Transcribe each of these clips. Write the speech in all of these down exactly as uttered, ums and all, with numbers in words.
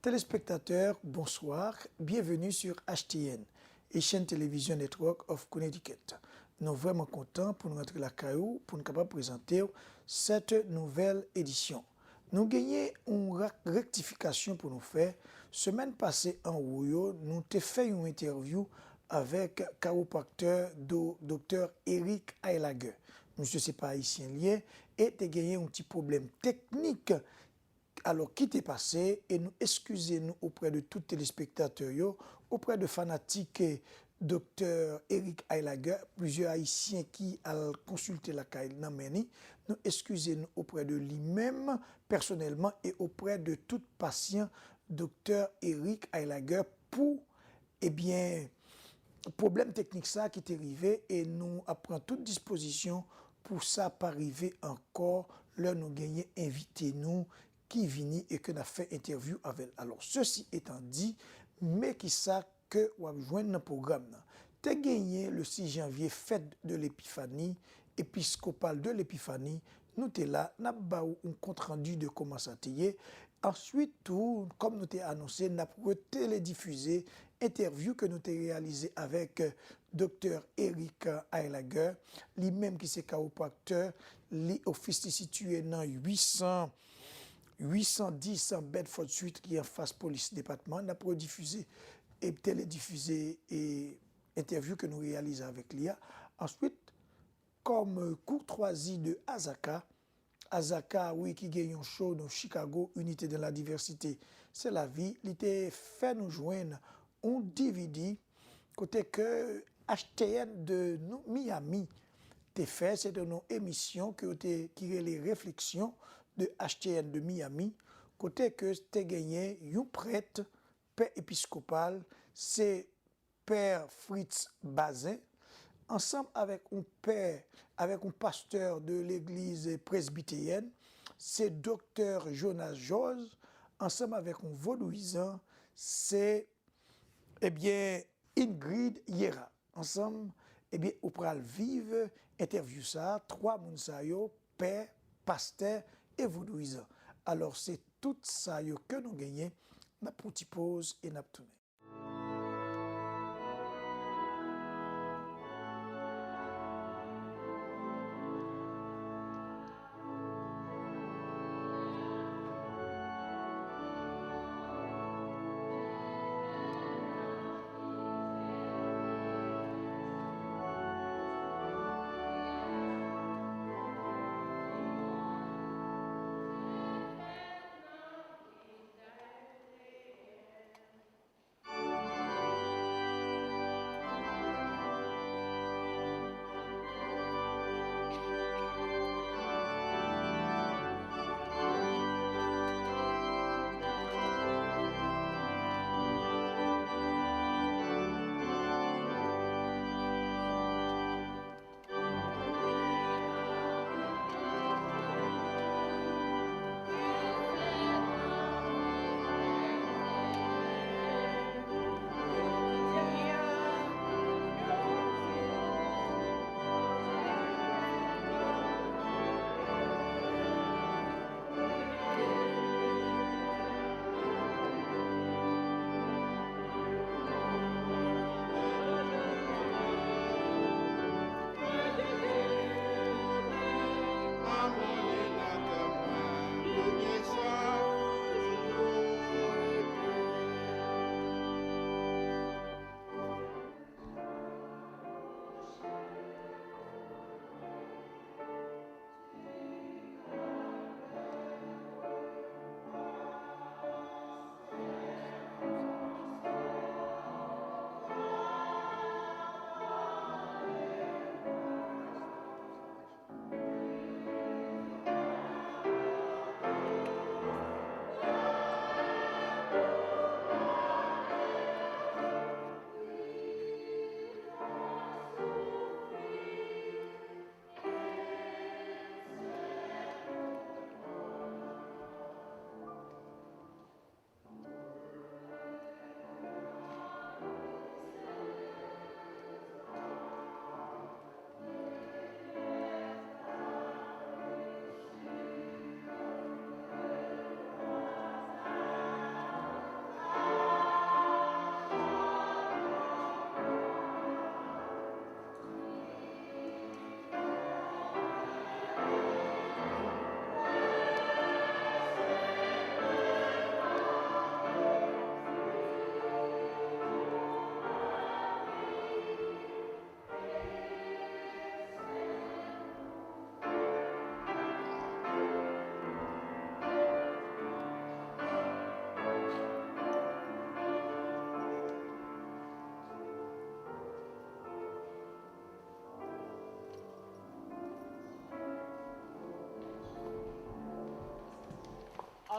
Téléspectateurs, bonsoir. Bienvenue sur H T N, Haitian Television Network of Connecticut. Nou vrèman kontan pou n rantre lakay ou, pou n kapab prezante w cette nouvelle édition. Nou genyen yon ra-, rektifikasyon pou nou fè. Semèn pase anwo yo, nou te fè yon entèvyou avèk kawopraktè do-, Doktè Eric Heilager. Misye se pa ayisyen l ye, e te genyen yon ti pwoblèm teknik, alò, ki te pase, e nou eskize nou oprè de tout telespektatè yo, oprè de fanatik Doktè Eric Heilager, plizyè ayisyen ki al konsilte lakay nan men li. Nou eskize nou oprè de li menm, pèsonèlman, e oprè de tout pasyan Doktè Eric Heilager pou, ebyen, pwoblèm teknik sa ki te rive, e nou ap pran tout dispozisyon pou sa pa rive ankò lè nou genyen envite nou ki vini e ke n ap fè entèvyou avè l. Alò, sesi etan di, men kisa ke w ap jwenn nan pwogram nan. Te genyen le sis janvye, fête de l'Épiphanie, épiscopale de l'Épiphanie, nou te la, n ap ba w yon kontrandi de kòman sa te ye. Answit tou, kòm nou te anonse, n ap reteledifize entèvyou ke nou te reyalize avèk, euh, Doktè Eric Heilager, li menm ki se kawopraktè, li ofis li sitiye nan uit san, uit san dis Bedford Street ki anfas polis depatman. N ap redifize e teledifize e entèvyou ke nou reyalize avèk li a. Answit, kòm, euh, koutwazi de Azaka, Azaka, wi, ki gen yon show nan Chicago, Unité dans la diversité, c'est la vie, li te fè nou jwenn yon D V D kote ke H T N de nou, Miami te fè, se te yon emisyon ke yo te, ki rele Réflexion de H T N de Miami, kote ke te genyen yon prèt, pè episkopal, se Pè Fritz Bazin, ansanm avèk yon pè, avèk yon pastè de legliz presbiteyèn, se Doktè Jonas Georges, ansanm avèk yon vodouyizan, se, ebyen, Ingrid Yera. Ansanm, ebyen, ou pral viv entèvyou sa, twa moun sa yo, pè, pastè e vodouyizan. Alò, se tout sa yo ke nou genyen. N ap pran ti poz e n ap tounen.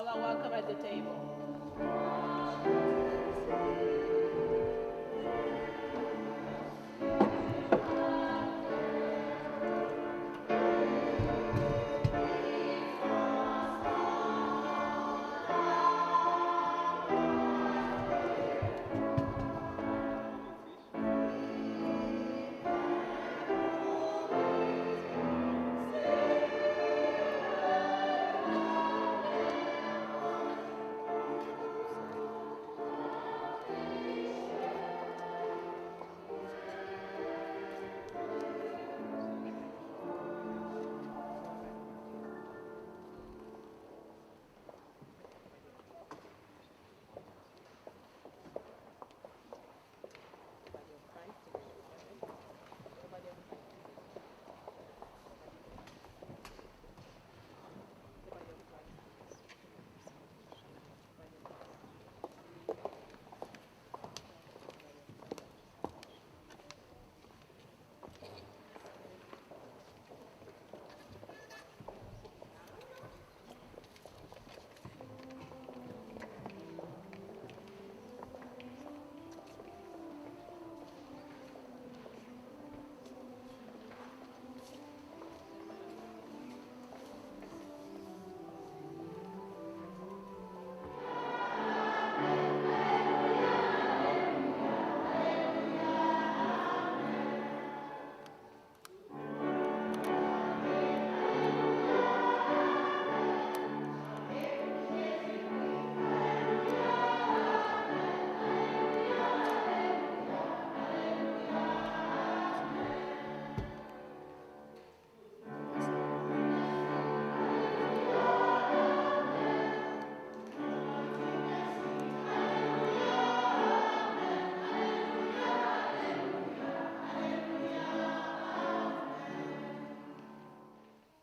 Y'all are welcome at the table.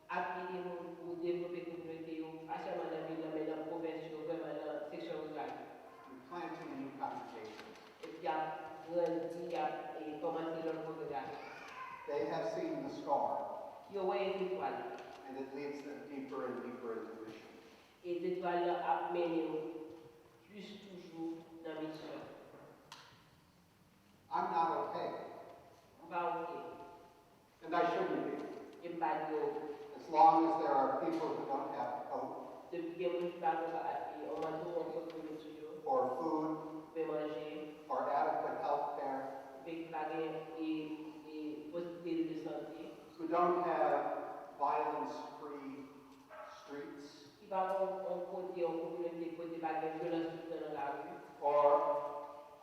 Ap ede moun pou devlope kominote yo, pa sèlman nan vil lan, men nan pwovens yo, vrèman nan seksyon riral yo. And planting new congregations. Epi y ap grandi, y ap, e, kòmanse lòt kongregasyon. They have seen the star. Yo wè zetwal. And it leads them deeper and deeper into mission. E zetwal lan ap mennen yo plis toujou nan misyon. I'm not okay. M pa oke. And I shouldn't be. E m pa dwe oke. As long as there are people who don't have a coat Depi gen moun ki pa gen, e, yon manto, yon kote pou yo sou yo, or food, oubyen manje, or adequate health care, oubyen ki pa gen, e, e, posiblite de sante, who don't have violence-free streets, ki pa gen yon, yon kote, yon kominote kote pa gen vyolans tout tan nan lari, or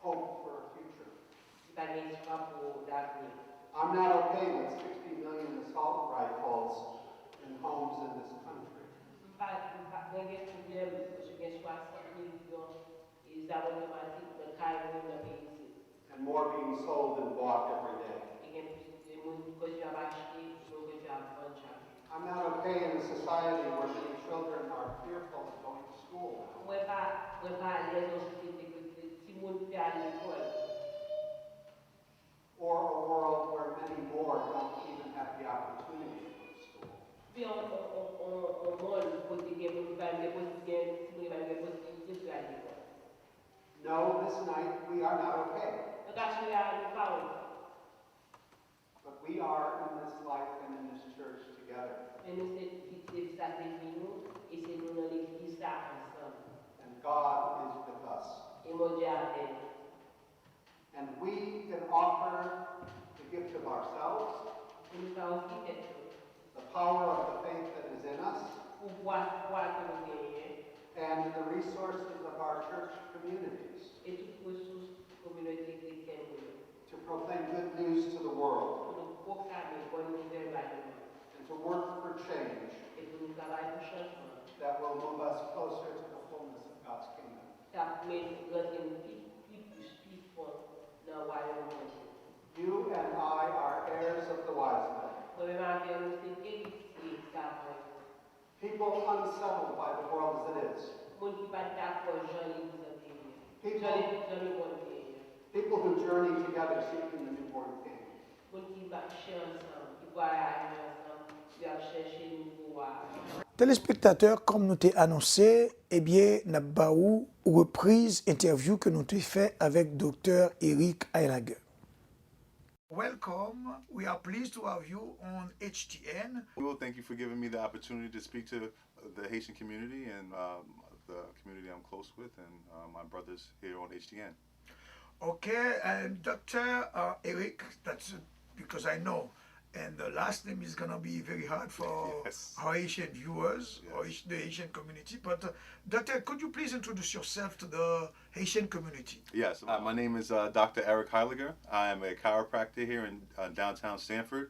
hope for a future. Li pa gen espwa pou lavni. I'm not okay with sixty million assault rifles in homes in this country. M pa, m pa, mwen gen pwoblèm, paske gen swasant milyon, e, zam otomatik nan kay moun nan peyi isit. And more being sold and bought every day. E gen plis de moun ki kontinye ap achte, moun kontinye ap vann chak jou. I'm not okay in a society where many children are fearful of going to school now. Mwen pa, mwen pa alèz nan yon sosyete kote timoun pè al lekòl. Or a world where many more don't even have the opportunity to go to school. Oubyen yon, yon, yon, yon, yon mond kote gen moun ki pa menm gen posi-, gen timoun ki pa menm gen posiblite pou yo al lekòl. No, this night we are not okay. Nan ka sou la, nou pa oke. But we are in this life and in this church together. Men nou se, se, sa se vi nou, e se nou nan legliz sa ansanm. And God is with us. E Bondye avè nou. And we can offer the gift of ourselves, E nou ka ofri tèt nou. The power of the faith that is in us, Pouvwa fwa ke nou genyen. And the resources of our church communities E tout resous kominote kretyèn nou yo. To proclaim good news to the world. Pou nou pwoklame bòn nouvèl bay lemonn. And to work for change E pou nou travay pou chanjman. That will move us closer to the fullness of God's kingdom. K ap met rantre nou pi, pi plis, pi fon nan wayòm Bondye. You and I are heirs of the wise men. Mwen menm avè w, nou se eritye savan yo. People unsettled by the world as it is. Moun ki pa t dakò jan legliz lan te ye a. People Jan le, jan lemonn te ye a. People who journey together seeking the newborn king. Moun ki mache ansanm, ki vwayaje ansanm, y ap chèche nouvo wa a. Telespektatè, kòm nou te anonse, Ebyen, n ap ba ou repriz entèvyou ke nou te fè avèk Doktè Eric Heiliger. Welcome. We are pleased to have you on H T N. Well, thank you for giving me the opportunity to speak to the Haitian community and um, the community I'm close with and uh, my brothers here on H T N. Okay, and Doctor Uh, Eric, that's because I know. And the last name is going to be very hard for yes. Our Haitian viewers yes. Or the Haitian community. But uh, Doctor, could you please introduce yourself to the Haitian community? Yes, uh, my name is uh, Doctor Eric Heiliger. I am a chiropractor here in uh, downtown Stamford.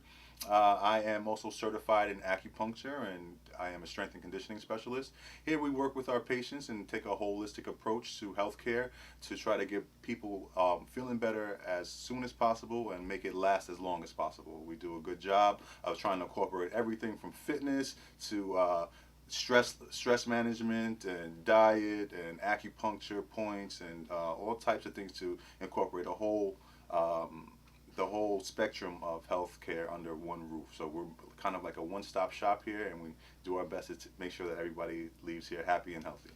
Uh, I am also certified in acupuncture and I am a strength and conditioning specialist. Here we work with our patients and take a holistic approach to healthcare to try to get people um, feeling better as soon as possible and make it last as long as possible. We do a good job of trying to incorporate everything from fitness to uh, stress stress management and diet and acupuncture points and uh, all types of things to incorporate a whole um, the whole spectrum of healthcare under one roof. So we're kind of like a one-stop shop here, and we do our best to t- make sure that everybody leaves here happy and healthy.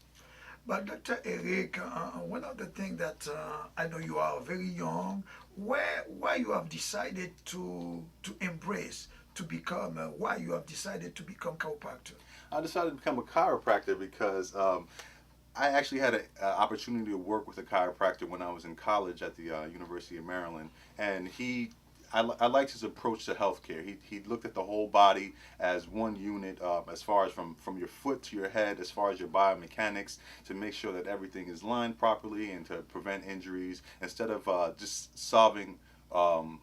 But Doctor Eric, uh, one of the things that uh, I know you are very young, where why you have decided to to embrace to become uh, why you have decided to become chiropractor? I decided to become a chiropractor because um, I actually had an opportunity to work with a chiropractor when I was in college at the uh, University of Maryland, and he I, I liked his approach to healthcare. He, he looked at the whole body as one unit, um, as far as from, from your foot to your head, as far as your biomechanics, to make sure that everything is lined properly and to prevent injuries, instead of uh, just solving um,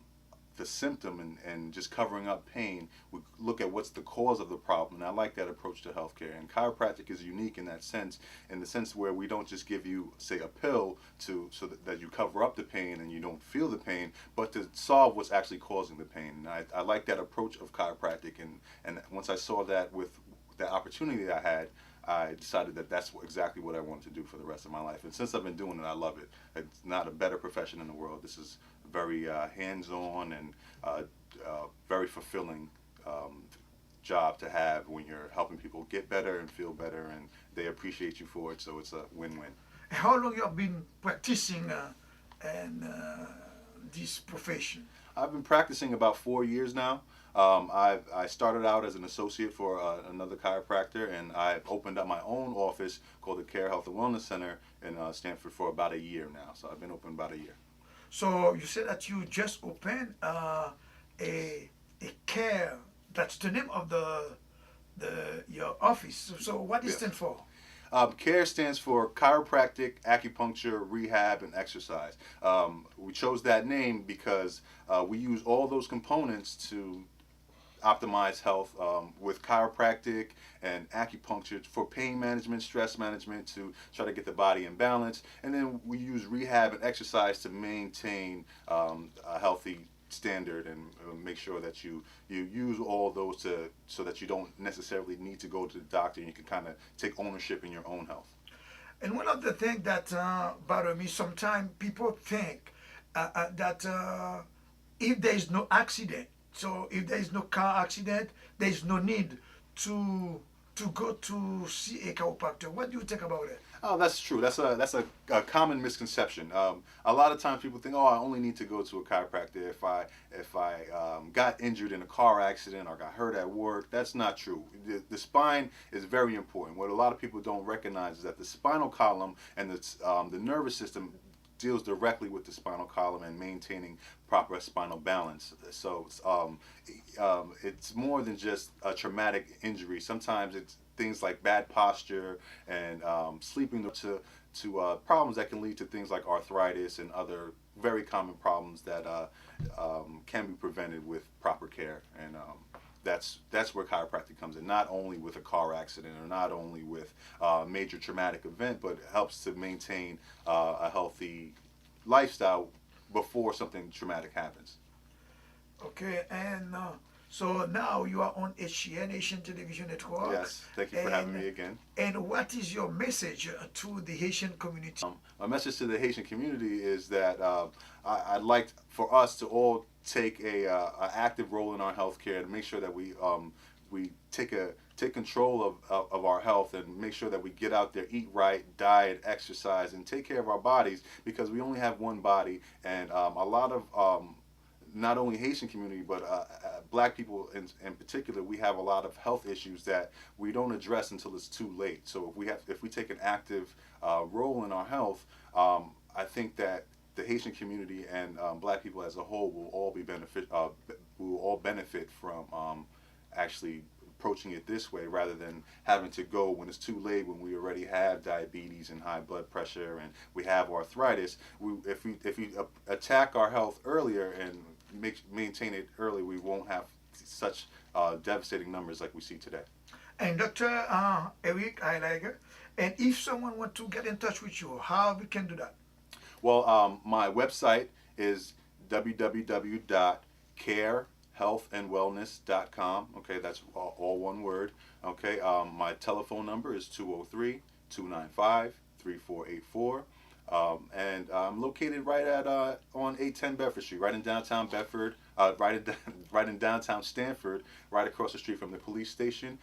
the symptom and, and just covering up pain. We look at what's the cause of the problem. And I like that approach to healthcare. And chiropractic is unique in that sense, in the sense where we don't just give you, say, a pill to so that, that you cover up the pain and you don't feel the pain, but to solve what's actually causing the pain. And I, I like that approach of chiropractic. And, and once I saw that with the opportunity I had, I decided that that's exactly what I wanted to do for the rest of my life. And since I've been doing it, I love it. It's not a better profession in the world. This is very uh, hands-on and uh, uh, very fulfilling um, job to have when you're helping people get better and feel better and they appreciate you for it, so it's a win-win. How long you have been practicing uh, and uh, this profession? I've been practicing about four years now. Um, I, I started out as an associate for uh, another chiropractor, and I've opened up my own office called the Care Health and Wellness Center in uh, Stamford for about a year now. So I've been open about a year. So you said that you just opened uh, a, a care, that's the name of the, the your office. So, so what it Yes. Stand for? Um, CARE stands for Chiropractic, Acupuncture, Rehab, and Exercise. Um, we chose that name because uh, we use all those components to optimize health um, with chiropractic and acupuncture for pain management, stress management, to try to get the body in balance. And then we use rehab and exercise to maintain um, a healthy standard and uh, make sure that you you use all those to so that you don't necessarily need to go to the doctor and you can kind of take ownership in your own health. And one of the things that uh, bother me sometimes, people think uh, uh, that uh, if there is no accident, so if there is no car accident, there is no need to to go to see a chiropractor. What do you think about it? Oh, that's true. That's a that's a, a common misconception. Um, a lot of times people think, oh, I only need to go to a chiropractor if I if I um, got injured in a car accident or got hurt at work. That's not true. The, the spine is very important. What a lot of people don't recognize is that the spinal column and the um, the nervous system deals directly with the spinal column and maintaining proper spinal balance. So um, um, it's more than just a traumatic injury. Sometimes it's things like bad posture and um, sleeping to to uh, problems that can lead to things like arthritis and other very common problems that uh, um, can be prevented with proper care. And um, that's that's where chiropractic comes in. Not only with a car accident or not only with uh, a major traumatic event, but it helps to maintain uh, a healthy lifestyle before something traumatic happens. Okay, and uh, so now you are on H T N, Haitian Television Network. Yes, thank you for having me again. And what is your message uh, to the Haitian community? Um, my message to the Haitian community is that uh, I, I'd like for us to all take a, uh, a active role in our healthcare to make sure that we um, we take a take control of, of, of our health and make sure that we get out there, eat right, diet, exercise, and take care of our bodies, because we only have one body. And um, a lot of um, not only Haitian community, but uh, uh, black people in, in particular, we have a lot of health issues that we don't address until it's too late. So if we have, if we take an active uh, role in our health, um, I think that the Haitian community and um, black people as a whole will all be benefit, uh, will all benefit from um, actually approaching it this way rather than having to go when it's too late, when we already have diabetes and high blood pressure and we have arthritis. We, if we if we uh, attack our health earlier and make maintain it early, we won't have such uh, devastating numbers like we see today. And Doctor uh, Eric Heidegger, and if someone want to get in touch with you, how we can do that? Well, um, my website is w w w dot care health and wellness dot com. Okay, that's all, all one word. Okay, um, my telephone number is two oh three, two nine five, three four eight four. Um, and I'm located right at uh, on eight ten Bedford Street, right in downtown Bedford, uh, right in right in downtown Stamford, right across the street from the police station.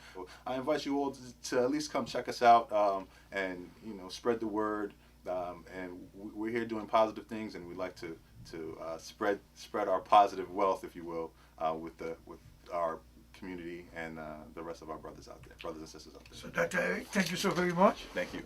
I invite you all to, to at least come check us out um, and you know spread the word. Um, and we- we're here doing positive things, and we like to to uh, spread spread our positive wealth, if you will, uh, with the with our community and uh, the rest of our brothers out there, brothers and sisters out there. So, Doctor Eric, thank you so very much. Thank you.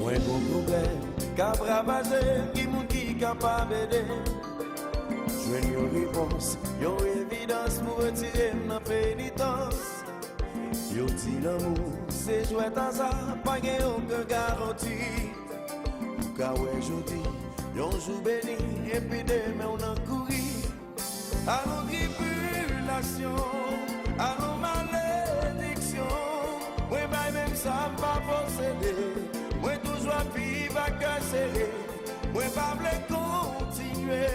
Mwen gon pwoblèm k ap ravaje m, ki moun ki kapab ede m jwenn yon repons, yon evidans pou retire m nan penitans. Yo di lanmou se jwèt aza, pa gen okenn garanti. Ou ka wè jodi, yon jou beni, epi demen w nan kouri. Alon tribilasyon, alon malediksyon, mwen bay menm sa m pa posede. Mwen toujou ap viv ak kè sere. Mwen pa vle kontinye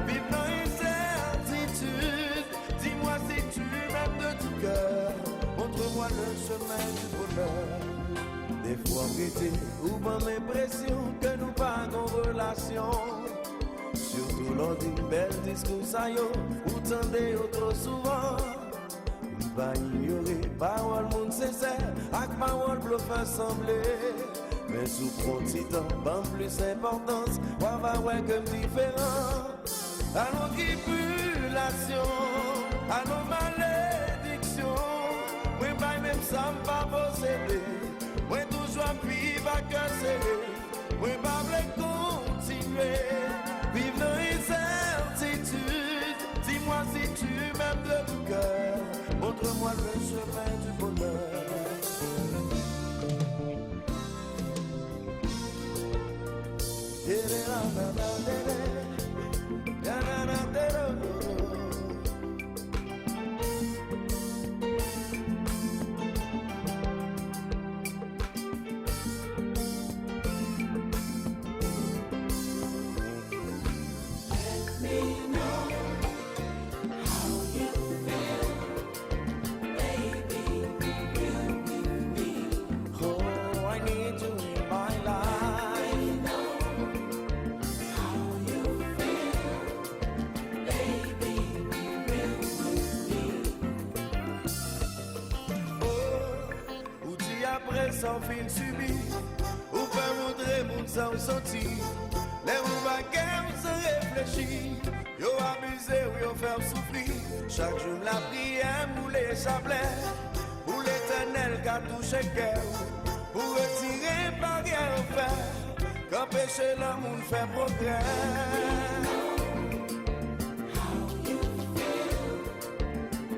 viv nan ensètitid. Dis-moi si tu m'aimes de tout cœur. Montre-moi le chemin du bonheur. Defwa m rete, ou ban m enpresyon ke nou pa gon relasyon. Sitou lè w di m bèl diskou sa yo, ou tande yo twò souvan. M pa inyore pawòl moun sensè ak pawòl blofè sanble. Men si w pran ti tan, ban m plis enpòtans, w a va wè ke m diferan. Alon tribilasyon, alon malediksyon, mwen bay menm sa m pa posede. Mwen toujou ap viv ak kè sere. Mwen pa vle kontinye viv nan ensètitid. Dis-moi si tu m'aimes de tout cœur. Montre-moi le chemin du bonheur. Ou di apre sa w fin sibi, ou pè montre moun sa w santi. Lè ou ba kè w san reflechi, yo abize w, yo fè w soufri. Chak jou m lapriyè, m boule chaplè pou Letènèl ka touche kè w, pou retire baryè fè k anpeche lanmou n fè pwogrè.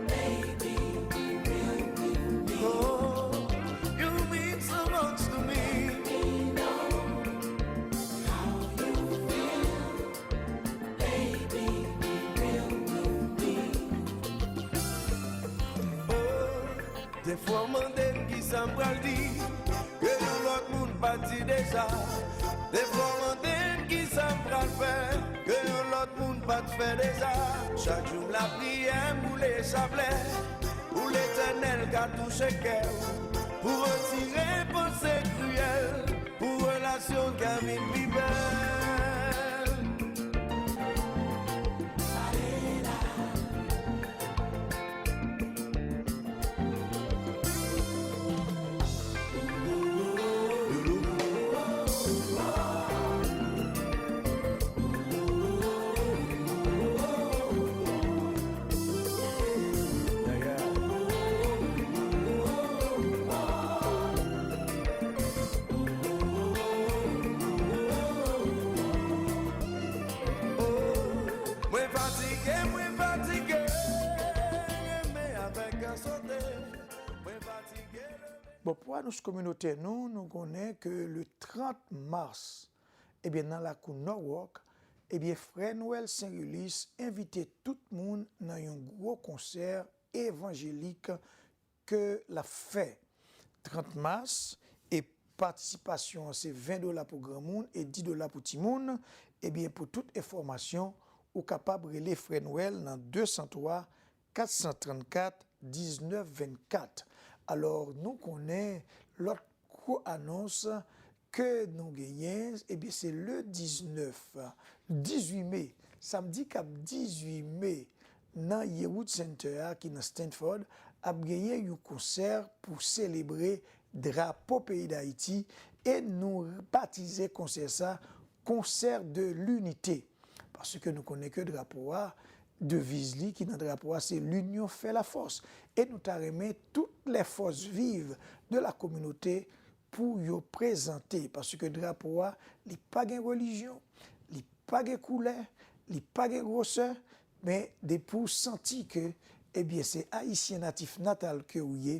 Baby, be real Defwa w mande m kisa m pral di, ke yon lòt moun pa t di deja. Defwa w mande m kisa m pral fè, ke yon lòt moun pa t fè deja. Chak jou m lapriyè, m boule chaplè, pou Letènèl ka touche kè w, pou retire panse kriyèl, pou relasyon ka vin pi bèl. Mwen fatige, mwen fatige, renmen avèk sote. Mwen fatige, leve. Bon, pou anons kominotè nou, nou konnen ke le trant mas, ebyen, nan lakou Norwalk, ebyen, frè Nwèl Senrilis envite tout moun nan yon gwo konsè evanjelik ke l ap fè trant mas, e patisipasyon an se ven dola pou granmoun e dis dola pou timoun. Ebyen, pou tout enfòmasyon, ou kapab rele frè Nwèl nan de san twa, kat san trannkat, diznèf vennkat. Alò, nou konnen lòt gwo anons ke nou genyen, ebyen, se le diznèf, dizuit me, samdi k ap dizuit me, nan Yearwood Center a, ki nan Stanford, ap genyen yon konsè pou selebre drapo peyi Dayiti, e nou batize konsè sa Concert de l'Unité. Paske nou konnen ke drapo a, deviz li ki nan drapo a, se L'union fait la force. E nou ta renmen toutes les forces vives de la communauté pou yo prezante, paske drapo a, li pa gen relijyon, li pa gen koulè, li pa gen gwosè, men depi w santi ke, ebyen, se Ayisyen natif natal ke w ye,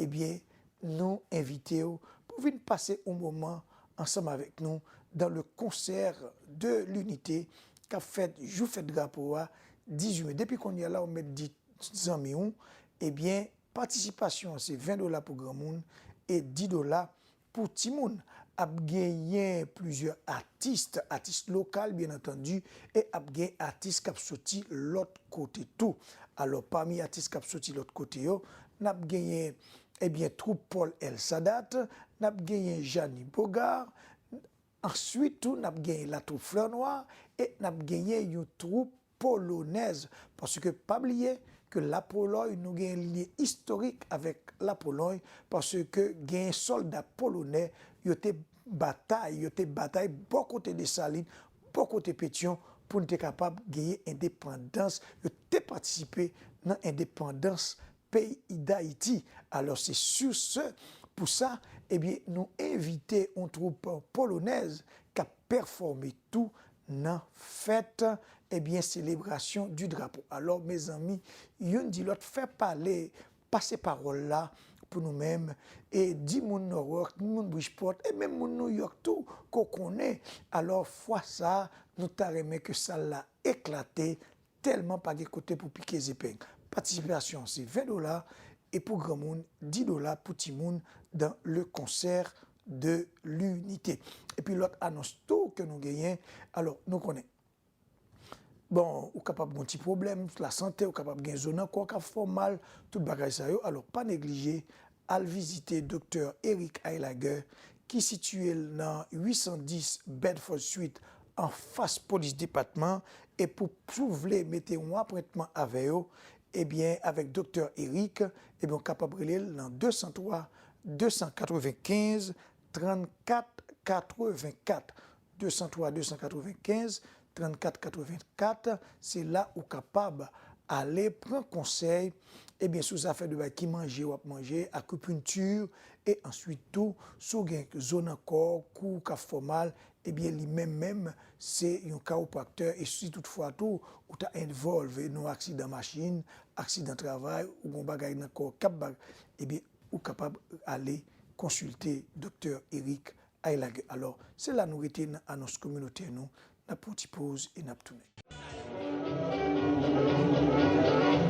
ebyen, nou envite w pou vin pase yon moman ansanm avèk nou dans le concert de l'unité k ap fèt jou fèt drapo a, dizuit me. Depi kounye a la, ou mèt di zanmi w, ebyen, patisipasyon an se ven dola pou granmoun e dis dola pou timoun. Ap genyen plizyè atis, atis lokal, byen antandi, e ap gen atis k ap soti lòt kote tou. Alò, pami atis k ap soti lòt kote yo, n ap genyen, ebyen, twoup Paul El Sadat, n ap genyen Jani Bogar, answit tou, n ap genyen latwoup Flè Nwa, e n ap genyen yon twoup polonèz, paske pa bliye ke Lapolòy, nou gen lyen istorik avèk Lapolòy, paske gen sòlda polonè, yo te batay, yo te batay bò kote Desalin, bò kote Petyon, pou n te kapab genyen endepandans, yo te patisipe nan endepandans peyi Dayiti. Alò, se sur ce, pou sa, ebyen, nou envite yon twoup polonèz k ap pèfòme tou nan fèt, ebyen, selebrasyon di drapo. Alò, mezanmi, youn di lòt, fè pale, pase pawòl la pou nou menm, e di moun Norwalk, moun Bridgeport, e menm moun New York tou, ke w konnen. Alò, fwa sa a, nou ta renmen ke sal la eklate, tèlman pa gen kote pou pike zepeng. Patisipasyon se ven dola, e pou granmoun, dis dola pou timoun dans le concert de l'unité. Epi lòt anons tou ke nou genyen, alò, nou konnen, bon, ou kapab gen yon ti pwoblèm lasante, ou kapab gen zo nan kò w k ap fè w mal, tout bagay sa yo, alò, pa neglije al vizite Doktè Eric Heilager, ki sitiye l nan uit san dis Bedford Street, anfas polis depatman, e pou, si w vle mete yon apwentman avè yo, ebyen, avèk Doktè Eric, ebyen, w kapab rele l nan de san twa, de san katrevenkenz, trannkat katrevenkat. De san twa, de san katrevenkenz, trannkat katrevenkat, se la ou kapab ale pran konsèy, ebyen, sou zafè de bagay ki manje w ap manje, akipilti, e answit tou, si w gen zo nan kò w, kou w k ap fè w mal, ebyen, li menm menm, se yon kawopraktè, e si toutfwa tou, ou ta envolve nan yon aksidan machin, aksidan travay, ou gen yon bagay nan kò w k ap bag, ebyen, ou kapab ale konsilte Doktè Eric Heilager. Alò, se la nou rete nan anons kominotè nou. N ap pran yon ti poz e n ap tounen.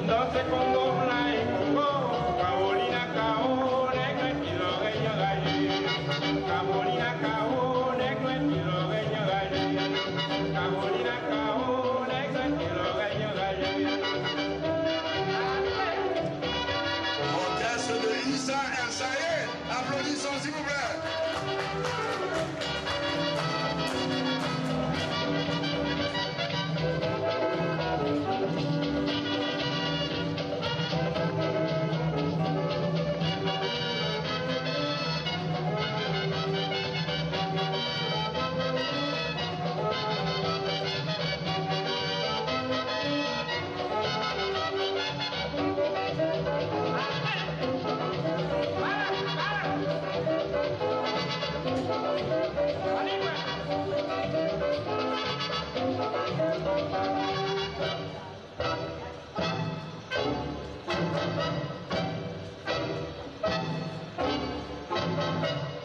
North Congo fly, oh, Carolina, Kisa Elsa ye? Aplodisman, silvouplè.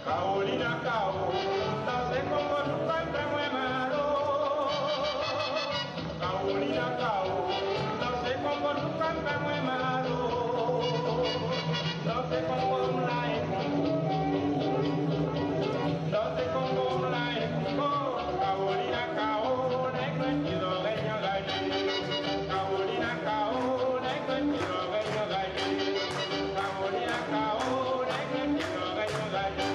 Carolina Kao, danse kongo nou fè fè mwen mal o. Carolina Kao, danse kongo nou fè fè mwen mal o. Danse kongo m la e kongo. Danse kongo m la e kongo. Carolina Kao, nèg mwen ki zòrèy anraje. Carolina Kao, nèg mwen ki zòrèy anraje. Carolina Kao, nèg mwen ki zòrèy anraje.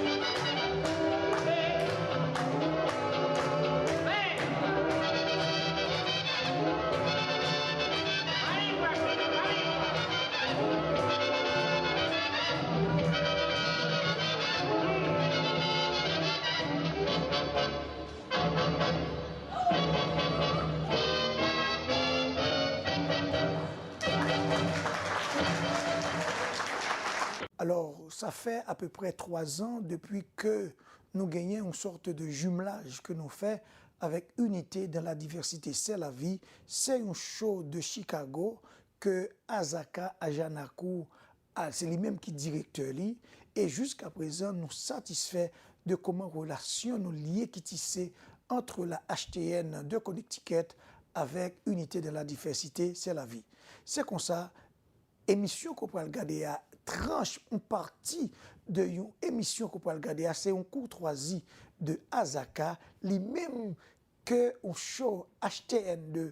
Alò, sa fè apeprè twa zan depi ke nou genyen yon sòt de jimlaj ke nou fè avèk Unité dans la diversité, c'est la vie. Se yon show de Chicago ke Azaka Ajanaku, a, se li menm ki direktè li, e jiska prezan, nou satisfè de kòman relasyon nou lye ki tise ant la H T N de Connecticut avèk Unité dans la diversité, c'est la vie. Se konsa, emisyon ke w pral gade a, tranch, yon pati de yon emisyon ke w pral gade a, se yon koutwazi de Azaka, li menm ke yon show H T N de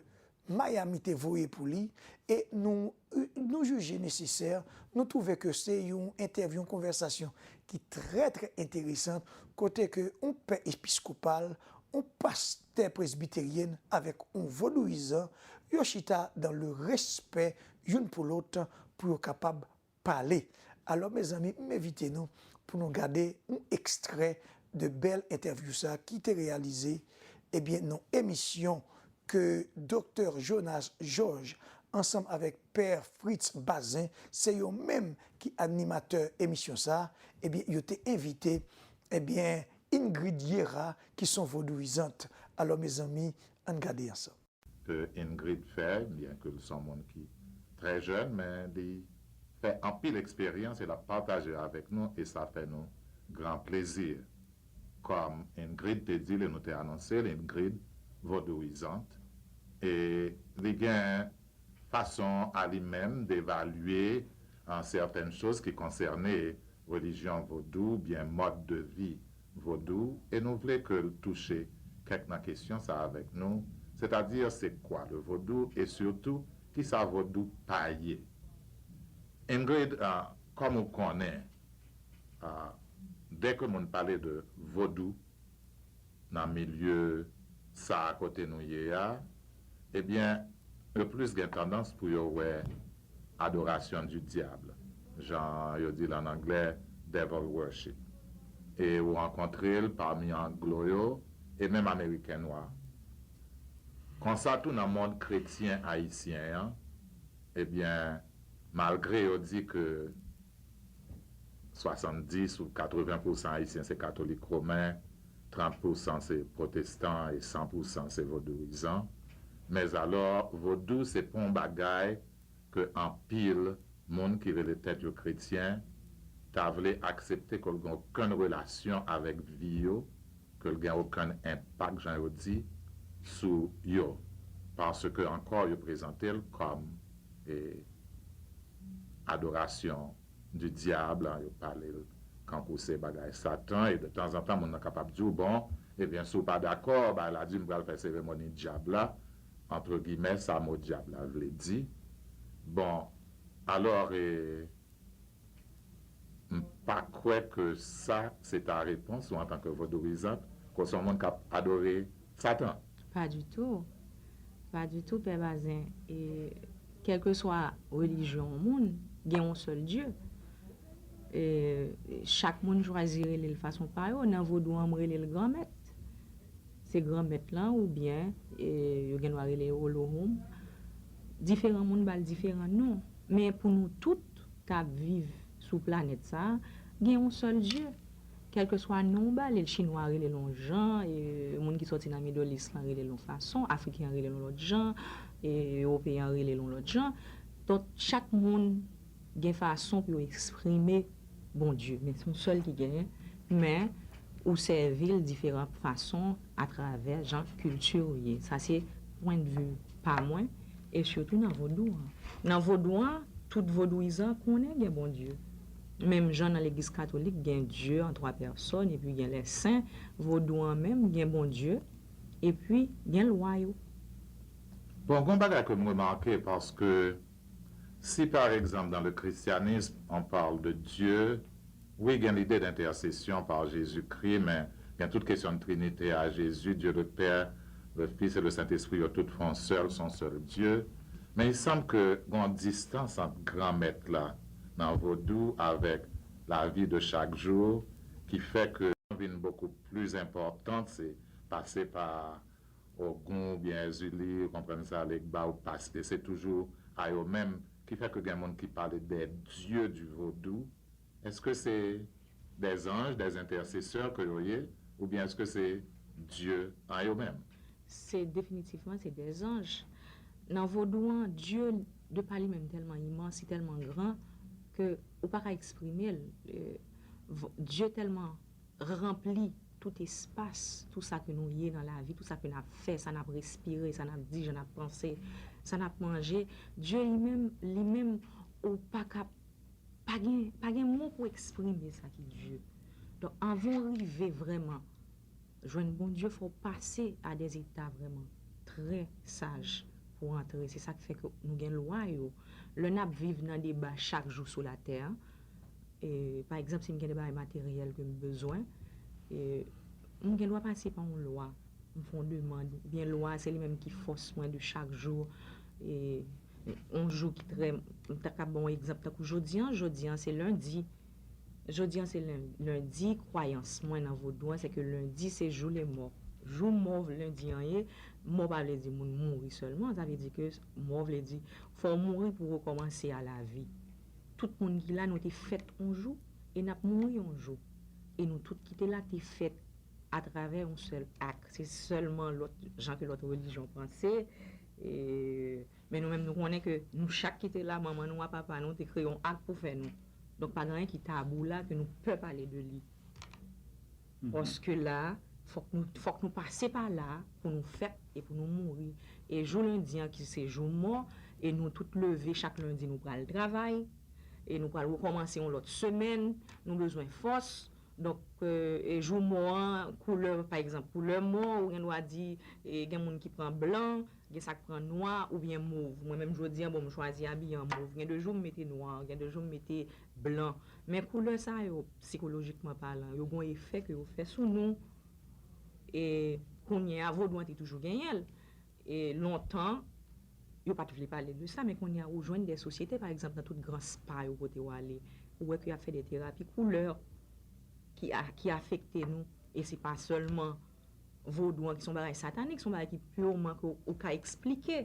Miami te voye pou li, e nou, nou jije nesesè, nou twouve ke se yon entèvyou, yon konvèsasyon ki trè, trè enteresan, kote ke yon pè episkopal, yon pastè presbiteryen avèk yon vodouyizan, yo chita dans le respect youn pou lòt pou yo kapab pale. Alò, mezanmi, m envite nou pou nou gade yon ekstrè de bèl entèvyou sa ki te reyalize, ebyen, nan emisyon ke Doktè Jonas Georges, ansanm avèk Pè Fritz Bazin, se yo menm ki animatè emisyon sa, ebyen, yo te envite, ebyen, Ingrid Yera, ki se yon vodouyizant. Alò, mezanmi, ann gade ansanm. Ke Ingrid fè, byen ke l se yon moun ki trè jèn, men li fè anpil eksperyans e l ap pataje avèk nou, e sa fè nou gran plezi. Kòm Ingrid te di l e nou te anonse l, Ingrid vodouyizant, e li gen fason a li menm devalye, an, sètèn choz ki konsène relijyon vodou, oubyen mòd de vi vodou, e nou vle ke l touche kèk nan kesyon sa avèk nou, sètadi, se kwa le vodou, e sitou, kisa vodou pa ye? Ingrid, a, kòm ou konnen, a, dè ke moun pale de vodou nan milye sa a kote nou ye a, ebyen, yo plis gen tandans pou yo wè adoration du diable, jan yo di l ann anglè, devil worship. E ou rankontre l pami anglo yo, e menm ameriken nwa. Konsa tou nan mond kretyen ayisyen an, ebyen, malgre yo di ke swasanndis ou katreven pousan Ayisyen se katolik women, trant pousan se pwotestan e san pousan se vodouyizan. Mèzalò, vodou se pa yon bagay ke anpil moun ki rele tèt yo kretyen ta vle aksepte ke l gen okenn relasyon avèk vi yo, ke l gen okenn enpak, jan yo di, sou yo. Paske ankò, yo prezante l kòm, e, adoration du diable, yo pale l kankou se bagay Satan, e de tanzantan, moun nan kapab di w, bon, ebyen, si w pa dakò, bay la di m pral fè seremoni dyab la, antre gimè, sa mo dyab la vle di. Bon, alò, e, pa kwè ke sa se ta repons ou antanke vodouyizan, ke w se yon moun k ap adore Satan. Pa ditou. Pa ditou, Pè Bazin. E kèlkeswa relijyon yon moun, gen yon sèl Dye. E chak moun chwazi rele l fason pa yo. Nan vodou an, m rele l Granmèt. Se Granmèt lan oubyen e, yo gen dwa rele l Olohoum. Diferan moun ba l diferan non. Men pou nou tout k ap viv sou planèt sa a, gen yon sèl Dye. Kèlkeswa non w ba li, Chinwa a rele l yon jan, e, moun ki sòti nan Middle East lan rele l yon fason, Afriken an rele l yon lòt jan, e, Ewopeyen an rele l yon lòt jan. Donk, chak moun gen fason pou yo eksprime Bondye, men se yon sèl ki genyen, men ou sèvi l diferan fason atravè jan kilti w ye. Sa se pwendvi pa mwen, e sitou nan vodou an. Nan vodou an, tout vodouyizan konnen gen Bondye. Menm jan nan legliz katolik gen Dye an twa pèsòn, epi gen lè sen, vodou an menm gen Bondye, epi gen lwa yo. Bon, gen yon bagay ke m remake, paske si par exemple dans le christianisme on parle de Dieu, wi, gen lide de entèsesyon pa Jezikri, men gen tout kesyon de trinite a Jezi, Dye le Pè, le Fis e le Sentespri, yo tout fè yon sèl, se yon sèl Dye. Men il semble ke gen yon distans ant Granmèt la nan vodou avèk lavi de chak jou, ki fè ke vin beaucoup plus importante, se pase pa Ogun oubyen Èzili, ou konprann sa, Legba, ou pase, se toujou a yo menm, ki fè ke gen moun ki pale des dieux du vodou. Èske se des anges, des intercesseurs ke yo ye, oubyen èske se Dye an yo menm? Se definitivman, se dèzanj. Nan vodou an, Dye, de pa li menm, tèlman imans, li tèlman gran, ke ou pa ka eksprime l. E, vo- Dye tèlman ranpli tout espas, tout sa ke nou ye nan lavi, tout sa ke n ap fè, sa n ap respire, sa n ap di, jan n ap panse, sa n ap manje. Dye li menm, li menm, ou pa ka, pa gen, pa gen mo pou eksprime sa ki Dye. Donk, anvan w rive vrèman jwenn Bondye, fò w pase a des états vrèman trè saj pou w antre. Se sa k fè ke nou gen lwa yo. Lè n ap viv nan deba chak jou sou latè, e, pa egzanp, si m gen de bagay materyèl ke m bezwen, e, m gen dwa pase pa yon lwa. M fè yon demann, oubyen lwa a, se li menm ki fòs mwen de chak jou. E, yon jou ki trè, m ta ka ba w yon egzanp, tankou jodi an, jodi an se lendi. Jodi an se len- lendi, kwayans mwen nan vodou an, se ke lendi se jou lemò. Jou mò lendi an ye, mò pa vle di moun mouri sèlman, sa vle di ke mò vle di fò w mouri pou w rekòmanse a lavi. Tout moun ki la, nou te fèt yon jou, e n ap mouri yon jou. E nou tout ki te la te fèt atravè yon sèl ak. Se sèlman lòt jan ke lòt relijyon panse, e, men nou menm nou konnen ke nou chak ki te la, manman nou a papa nou te kreye yon ak pou fè nou. Donk pa gen anyen ki tabou la ke nou pè pale de li. Paske la, fòk nou, fòk nou pase pa la pou nou fèt e pou nou mouri. E jou lendi an ki se jou mò, e nou tout leve chak lendi nou pral travay, e nou pral rekòmanse yon lòt semèn, nou bezwen fòs. Donk, e, e jou mò an, koulè, pa egzanp, koulè mò, ou gen dwa di, e, gen moun ki pran blan, gen sa k pran nwa oubyen mov. Mwen menm jodi an, bon, m chwazi abiye an mov. Gen de jou m mete nwa, gen de jou m mete blan. Men koulè sa yo, sikolojikman palan, yo gen yon efè ke yo fè sou nou. E kounye a, vodou an te toujou genyen l. E lontan, yo pa t vle pale de sa, men kounye a, ou jwenn de sosyete, pa egzanp, nan tout gran spa yo kote w ale, ou wè ke y ap fè de terapi koulè ki, a, ki afekte nou. E se pa sèlman vodou an ki se yon bagay satanik, se yon bagay ki pirman ke ou ka eksplike.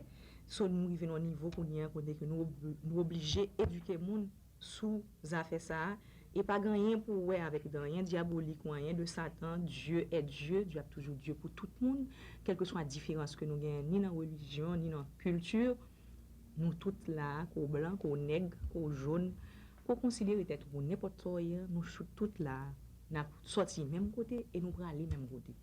So, nou rive nan yon nivo kounye a kote ke nou ob- nou oblije edike moun sou zafè sa a. E pa gen anyen pou wè avèk de anyen dyabolik ou anyen de Satan. Dieu est Dieu, Dieu ap toujou Dieu pou tout moun, kèlkeswa diferans ke nou genyen ni nan relijyon, ni nan kilti. Nou tout la, ko blan, ko nèg, ko jòn, ko konsidere tèt ou pou nenpòt sa w ye, nou chou- tout la, n ap sòti menm kote e nou prale menm kote.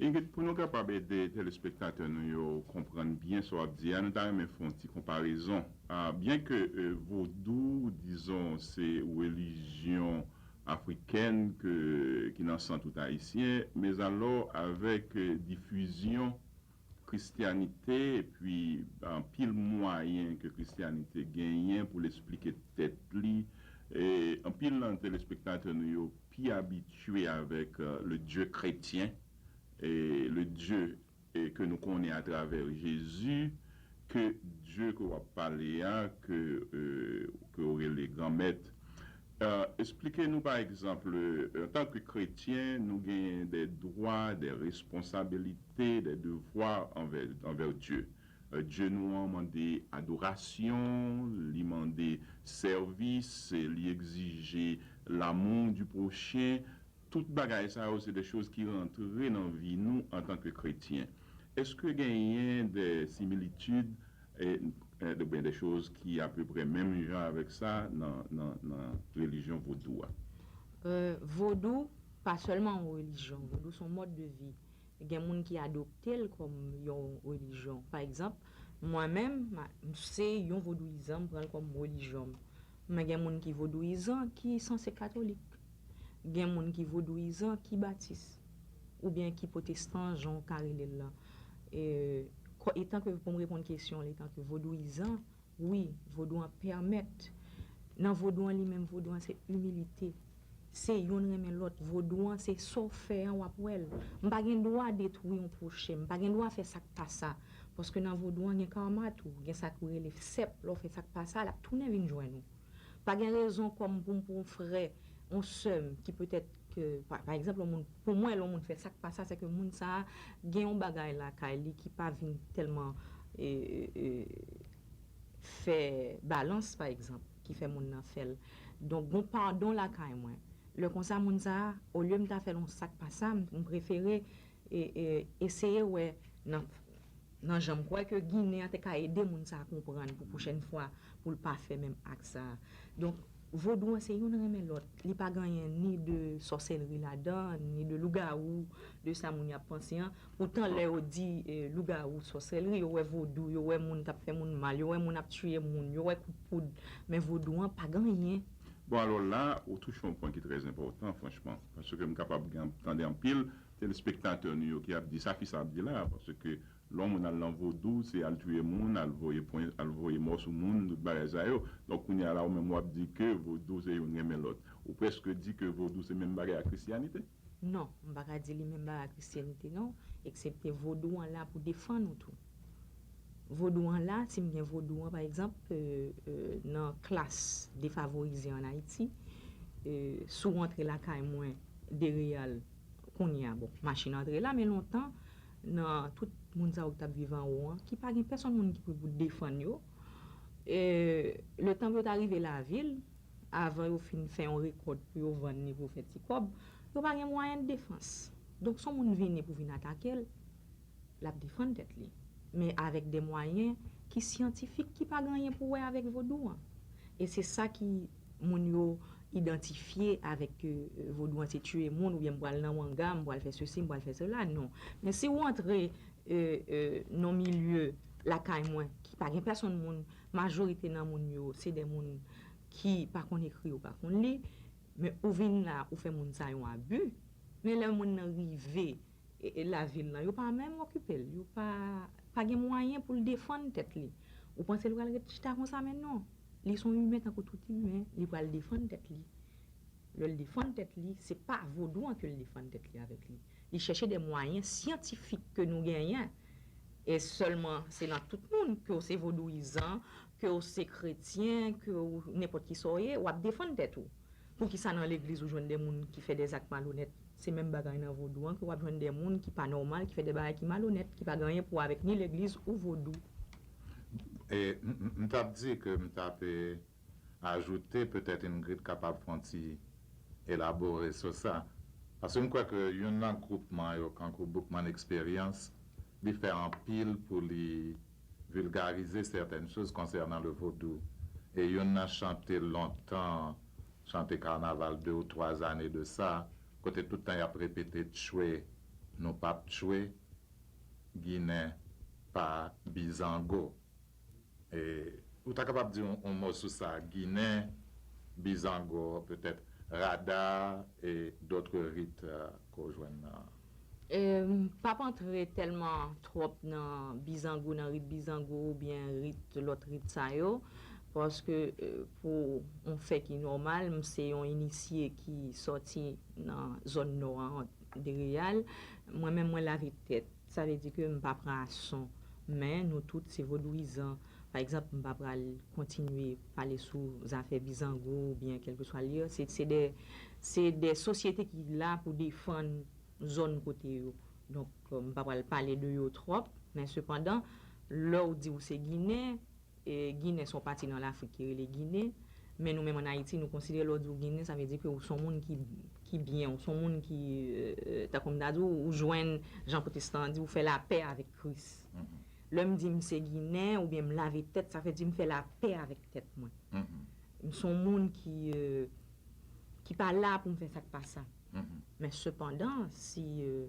Ingrid, pou nou kapab ede telespektatè nou yo konprann byen sa w ap di a, nou ta renmen fè yon ti konparezon. Ah, byen ke eh, vodou, dizon, se relijyon afrikèn ke, ki nan san tout ayisyen, mezalò avèk eh, difizyon kristyanite epi anpil mwayen ke kristyanite genyen pou l esplike tèt li, E anpil nan telespektatè nou yo pi abitye avèk euh, le Dieu chrétien, e le Dieu e ke nou konnen atravè Jezi, ke Dye ke w ap pale a, ke, euh, ke w rele Granmèt. Euh, eksplike nou, pa egzanp, antanke kretyen, nou genyen de dwa, de responsabilite, de devwa anvè, anvè Dye. Euh, Dye nou an mande adorasyon, li mande sèvis, li egzije l'amour du prochain. Tout bagay sa yo se de choz ki rantre nan vi nou antanke kretyen. Èske genyen de similitid, e, e, oubyen de choz ki apeprè menm jan avèk sa nan, nan, nan relijyon vodou a? Euh, vodou, pa sèlman yon relijyon. Vodou se yon mòd de vi. Gen moun ki adopte l kòm yon relijyon. Pa egzanp, mwen menm, ma- m se yon vodouyizan, m pran l kòm relijyon m. Men gen moun ki vodouyizan ki sanse katolik. Gen moun ki vodouyizan ki batis. Oubyen ki pwotestan, jan w ka rele l lan. E, ko- etan ke pou m reponn kesyon w, etan ke vodouyizan, wi, vodou an pèmèt. Nan vodou an li menm, vodou an se imilite. Se yonn renmen lòt. Vodou an se sa w fè an w ap wè l. M pa gen dwa detwi yon pwochen m. M pa gen dwa fè sa k pa sa. Paske nan vodou an gen karma tou. Gen sa k rele sèp. Lè w fè sa k pa sa, l ap tounen vin jwenn ou. Pa gen rezon kòm pou m pou yon frè, yon sè m ki petèt ke, pa, pa egzanp, yon moun, pou mwen, lè yon moun fè sa k pa sa, se ke moun sa a gen yon bagay lakay li ki pa vin tèlman e, e, e, fè balans, pa egzanp, ki fè moun nan fè l. Donk, gon padon lakay mwen. Lè konsa, moun sa a, olye m ta fè l yon sa k pa sa, m, m prefere e, e, eseye wè nan, nan jan m kwè ke Ginen an te ka ede moun sa a konprann pou pwochèn fwa, pou l pa fè menm ak sa a. Donk, vodou an se yonn renmen lòt. Li pa gen anyen ni de sòsèlri ladan, ni de lougawou, de sa moun y ap panse an. Poutan, lè yo di e, lougawou, sòsèlri, yo wè vodou, yo wè moun k ap fè moun mal, yo wè moun ap tiye moun, yo wè kout poud. Men vodou an pa gen anyen. Bon, alò la, ou touche yon pwen ki trè enpòtan, franchman. Paske m kapab gen- tande anpil telespektatè nou yo ki ap di sa fi sa ap di la, paske lè yon moun al nan vodou, se al tiye moun, al voye pwen, al voye mò sou moun, tout bagay sa yo. Donk, kounye a la, ou menm w ap di ke vodou se youn renmen lòt. Ou prèske di ke vodou se menm bagay ak Kristyanite? Non, m pa ka di li menm bagay ak Kristyanite, non, eksepte vodou an la pou defann ou tou. Vodou an la, si m gen vodou an, pa egzanp, e, e, nan klas defavorize ann Ayiti, e, si w antre lakay mwen, de Reyal, kounye a, bon, machin antre la, men lontan, nan tout moun sa yo ki t ap viv anwo an, ki pa gen pèsonn moun ki pou, pou defann yo, e, letan pou yo ta rive lavil, avan yo fin fè yon rekòt pou yo vann li pou yo fè ti kòb, yo pa gen mwayen de defans. Donk, si yon moun vini pou vin atake l, l ap defann tèt li. Men avèk de mwayen ki syantifik, ki pa gen anyen pou wè avèk vodou an. E se sa ki moun yo idantifye avèk ke, e, vodou an se tiye moun, oubyen m pral nan wanga, m pral fè sesi, m pral fè sela. Non. Men si w antre e, e, nan milye lakay mwen, ki pa gen pèsonn moun, majorite nan moun yo, se de moun ki pa konn ekri, yo pa konn li, men ou vin la, ou fè moun sa yon abi, men lè moun nan rive e, e, lavil lan, yo pa menm okipe l, yo pa, pa gen mwayen pou l defann tèt li. Ou panse l pral ret chita konsa, men non. Li se yon imen tankou tout imen, li pral defann tèt li. Lè l defann tèt li, se pa vodou an ke l defann tèt li avèk li. Li chèche de mwayen syantifik ke nou genyen. E sèlman, se nan tout moun, ke w se vodouyizan, ke w se kretyen, ke w nenpòt ki sa w ye, w ap defann tèt ou. Poukisa nan legliz ou jwenn de moun ki fè de zak malonèt? Se menm bagay nan vodou an, ke w ap jwenn de moun ki pa nòmal, ki fè de bagay ki malonèt, ki pa gen anyen pou wè avèk ni legliz ou vodou. E m, m, m t ap di ke m t ap e, ajoute, petèt Ingrid kapab fè yon ti elabore sou sa. Paske m kwè ke youn nan groupman yo, kankou Boukman Eksperyans, li fè anpil pou li vilgarize sètèn choz konsènan le vodou. E youn nan chante lontan, chante kanaval de ou twa zane de sa, kote tout tan y ap repete tchwe, nou p ap tchwe, Ginen pa bizango. E, ou ta kapab di yon, yon mo sou sa, Ginen, bizango, petèt rada e dòt rit ke w jwenn nan. E, m p ap antre tèlman twòp nan bizango, nan rit bizango oubyen rit, lòt rit sa yo. Paske, euh, pou yon fè ki nòmal, m se yon inisye ki sòti nan zòn nò a, de Reyal. Mwen menm, mwen lave tèt. Sa vle di ke m pa pran ason. Men nou tout se vodouyizan. Pa egzanp, m pa pral kontinye pale sou zafè bizango oubyen kèlkeswa li. Se, se de, se de sosyete ki la pou defann zòn kote yo. Donk, euh, m pa pral pale de yo twòp, men sepandan, lè w di w se Ginen, e, Ginen se yon pati nan Lafrik ki rele Ginen, men nou menm ann Ayiti, nou konsidere lè w di w Ginen, sa vle di ke w se yon moun ki, ki byen, w se yon moun ki, euh, tankou m ta di w, ou jwenn, jan pwotestan an di, ou fè lapè avèk Kris. Lè m di m se Ginen, oubyen m lave tèt, sa vle di m fè lapè avèk tèt mwen. M se yon moun ki, euh, ki pa la pou m fè sa k pa sa. Men sepandan, si, euh,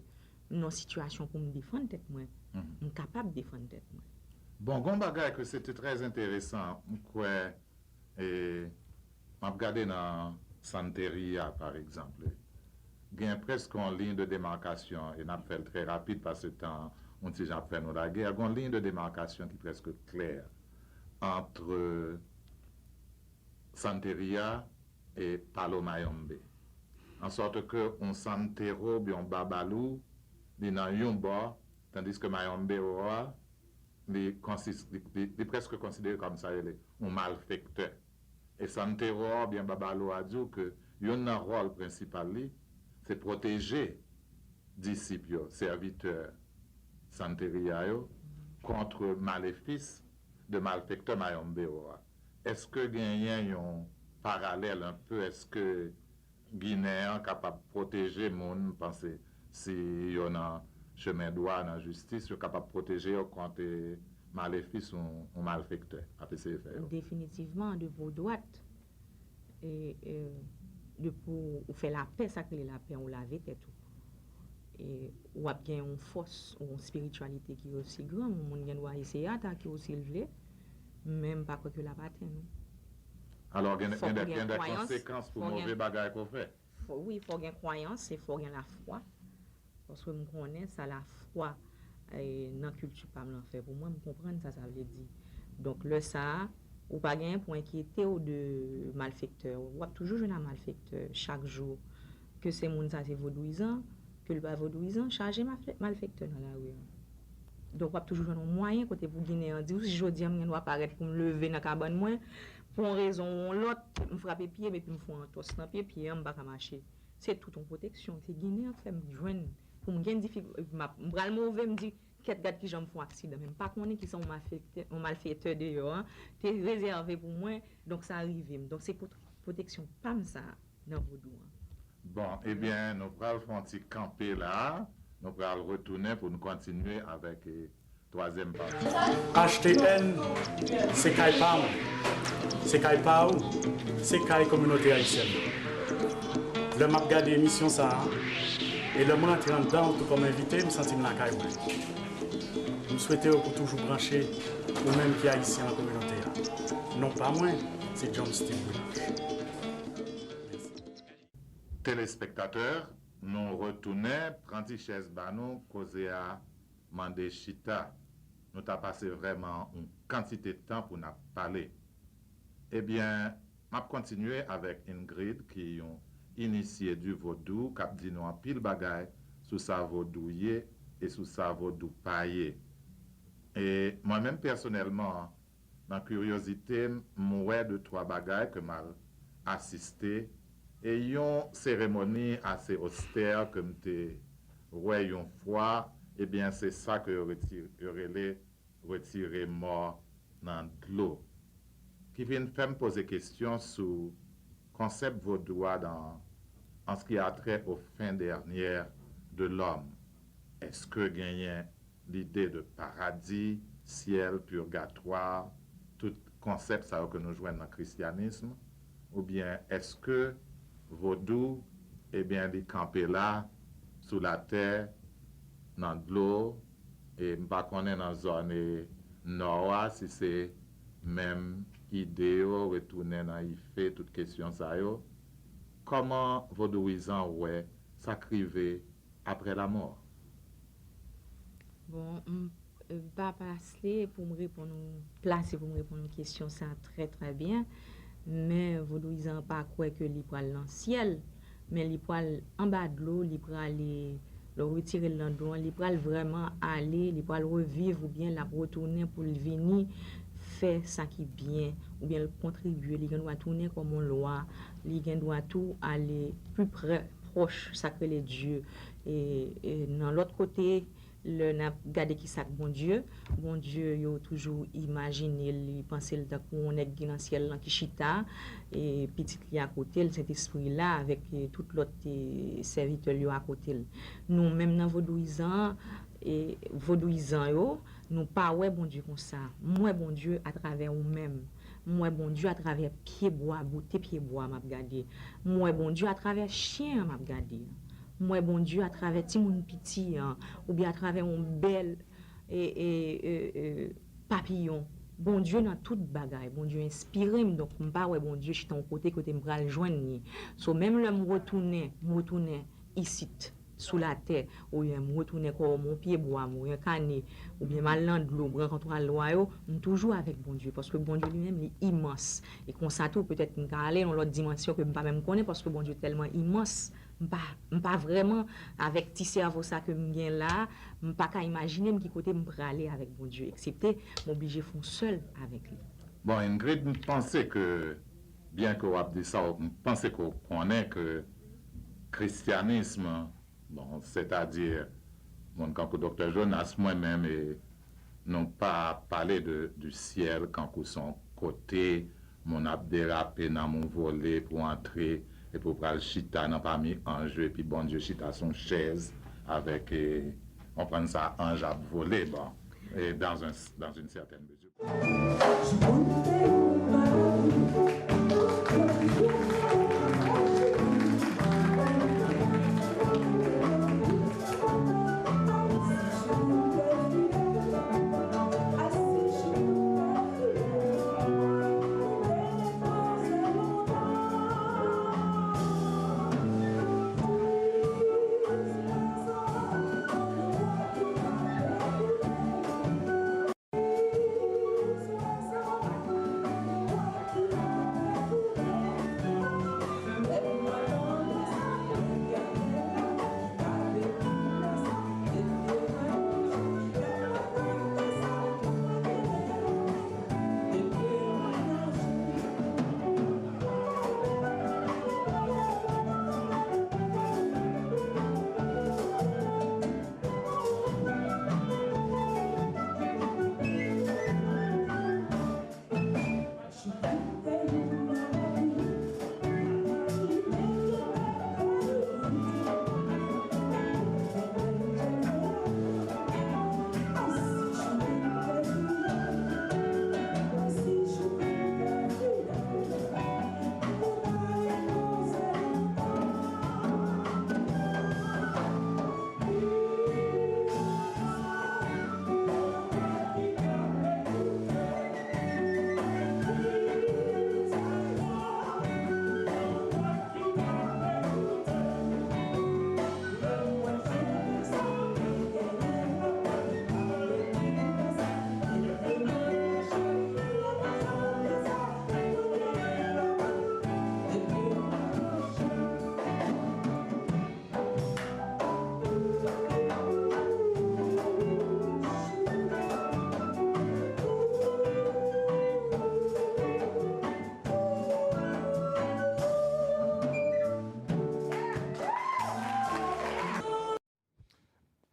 m nan sitiyasyon pou m defann tèt mwen, m kapab defann tèt mwen. Bon, gon bagay ke se te trè enteresan, m kwè, e, m ap gade nan Santeria, pa egzanp, gen prèske yon liy de demarkasyon, e n ap fè l trè rapid paske tan yon ti jan ap fè nou lagè, gen yon liy de demarkasyon ki prèske klè ant Santeria e Palo Mayombe. An sòt ke yon santero oubyen yon babalou, li nan yon bò, tandiske Mayombe a, li, konsis, li, li, li prèske konsidere kòm sa rele yon malfektè. E santero oubyen babalou a di w ke youn nan wòl prensipal li, se pwoteje disip yo, sèvitè Santeria yo, kont malefis de malfektè Mayombe a. Èske genyen yon paralèl enpe? Èske Ginen an kapab pwoteje moun, m panse, si yo nan chemen dwa, nan jistis, yo kapab pwoteje yo kont malefis yon, yon malfektè ap eseye fè yo? Definitivman, de vodwat, e, e, de pou ou fè lapè, sa k rele lapè, ou lave tèt ou. E w ap gen yon fòs, yon espirityalite ki osi gran. Yon moun gen dwa eseye atake w si l vle, men m pa kwè ke l ap atenn ou. Alò, gen, gen de, gen de konsekans pou move bagay ke w fè. Fò, wi, fò gen kwayans e fò gen lafwa. Paske m konnen sa lafwa, e, nan kilti pa m lan fè pou mwen, m konprann sa sa vle di. Donk, lè sa a, ou pa genyen pou enkyete w de malfektè. W ap toujou jwenn a malfektè chak jou. Ke se moun sa se vodouyizan, ke l pa vodouyizan, chaje malfektè nan lari a. Donk, w ap toujou jwenn yon mwayen kote pou Ginen an di w, si jodi a m gen dwa parèt pou m leve nan kabann mwen, pou yon rezon ou yon lòt, m frape pye m epi m fè yon antòs nan pye, pye an m pa ka mache. Se tout yon pwoteksyon. Se Ginen an k fè m jwenn, pou m gen difi, m ap, m pral move, m di, kèt, gad kijan m fè yon aksidan. Men m pa konnen kisa yon malfektè, yon malfektè deyò an te rezève pou mwen. Donk, sa rive m. Donk, se pwoteksyon pa m sa a nan vodou an. Bon, ebyen, nou pral fè yon ti kanpe la. Nou pral retounen pou nou kontinye avèk, e, twazyèm pati. H T N, se kay pa mwen. Se kay pa ou. Se kay kominote ayisyèn. Lè m ap gade emisyon sa a, e lè m rantre anndan l tou kòm envite, m santi m lakay mwen. M swete w pou toujou branche, ou menm ki ayisyen nan kominote a. Non pa mwen, se John Steve Wilach. Telespektatè, nou retounen, pran ti chèz ba nou, koze a mande chita. Nou ta pase vrèman yon kantite tan pou n ap pale. Ebyen, m ap kontinye avèk Ingrid, ki yon inisye di vodou, k ap di nou anpil bagay sou sa vodou ye e sou sa vodou pa ye. E mwen menm pèsonèlman, nan kiryozite m, m wè de twa bagay ke m al asiste, e yon seremoni ase ostè ke m te wè yon fwa, ebyen, se sa ke yo reti-, yo rele retire mò nan dlo, ki vin fè m poze kesyon sou konsèp vodou a dans, en ce qui a trait aux fins dernières de l'homme. Èske genyen lide de paradi, syèl, pirgatwa, tout konsèp sa yo ke nou jwenn nan krisyanism, oubyen èske vodou, ebyen, li kanpe la, sou latè, nan dlo, e m pa konnen nan zòn, e, nò a, si se menm ide yo, retounen nan Ife, tout kesyon sa yo. Kòman vodouyizan wè sa k rive apre lanmò? Bon, m, M pa plase pou m reponn ou, plase pou m reponn ou kesyon sa trè, trè byen, men vodouyizan an pa kwè ke li pral nan syèl, men li pral anba dlo, li prale, lè w retire l nan dlo an, li pral vrèman ale, li pral reviv oubyen l ap retounen pou l vini fè sa ki byen, oubyen l kontribye, li gen dwa tounen kòm yon lwa, li gen dwa tou ale pi prè, pwòch sa k rele Dye. E, e nan lòt kote, lè n ap gade ki sa k Bondye, Bondye yo toujou imajine l, li panse l tankou yon nèg ki nan syèl lan ki chita, e pitit li akote l, Sentespri la, avèk, e, tout lòt, e, sèvitè l yo akote l. Nou menm nan vodouyizan, e, vodouyizan yo, nou pa wè Bondye konsa. M wè Bondye atravè ou menm. M wè Bondye atravè pyebwa, bote pyebwa m ap gade. M wè Bondye atravè chen an m ap gade. M wè Bondye atravè timoun piti an, oubyen atravè yon bèl, e, e, e, e, papiyon. Bondye nan tout bagay. Bondye enspire m, donk m pa wè Bondye chita yon kote, kote m pral jwenn li. So, menm lè m retounen, m retounen isit, sou latè, oubyen m retounen kòm yon pyebwa, m reyènkane, oubyen m al nan dlo, m rankontre ak lwa yo, m toujou avèk Bondye, paske Bondye li menm, li imans. E konsa tou, petèt m ka ale nan lòt dimansyon ke m pa menm konnen, paske Bondye tèlman imans, m pa, m pa vrèman, avèk ti sèvo sa ke m gen la, m pa ka imajine m ki kote m prale avèk Bondye, eksepte m oblije fè yon sèl avèk li. Bon, Ingrid, m panse ke, byen ke w ap di sa, m panse ke w konnen ke Kristyanis, bon, sètadi, moun kankou Doktè Jonas, mwen menm, e nou pa pale de, du ciel kankou se yon kote moun ap derape nan moun vole pou antre, epi w pral chita nan pami anj yo, epi Bondye chita sou yon chèz avèk, e, konprann sa, anj ap vole, bon, e dans un, dans une certaine mesure.